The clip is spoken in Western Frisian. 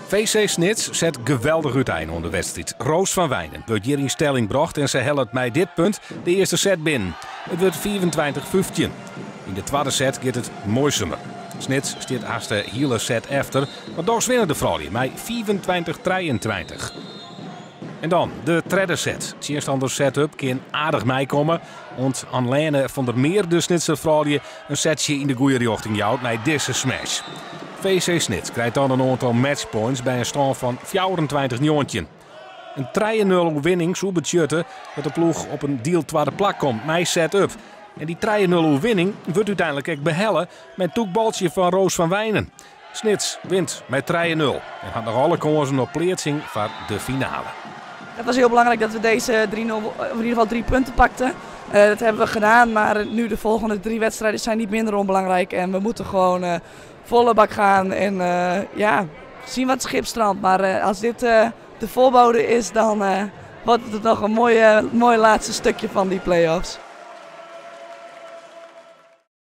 VC Snits set geweldich útein oan de wedstriid. Roos van Wijnen wurdt hjir yn stelling brocht en se hellet mei dit punt de earste set binnen. It wurdt 25-15. Yn de twadde set giet it muoisumer. Snits stiet hast de hiele set efter, mar dochs winne de froulju mei 25-23. En dan de tredde set. Tsjinstanner Set-Up kin aardich meikomme, oant Anlene van der Meer de Snitser froulju in setsje yn de goede rjochting jout mei dizze smash. VC Snits krijt dan in oantal matchpoints by in stân fan 24-19. In 3-0 oerwinning soe betsjutte dat de ploech op in dield twadde plak komt mei Set-Up. En dy 3-0 oerwinning wurdt úteinlik ek behelle mei in tûk baltsje fan Roos van Wijnen. Snits wint mei 3-0 en hat noch alle kânsen op pleatsing foar de finale. Het was heel belangrijk dat we deze 3-0, of in ieder geval drie punten pakten. Dat hebben we gedaan, maar nu de volgende drie wedstrijden zijn niet minder onbelangrijk. En we moeten gewoon volle bak gaan en ja, zien wat het schip strandt. Maar als dit de voorbode is, dan wordt het nog een mooi, mooi laatste stukje van die play-offs.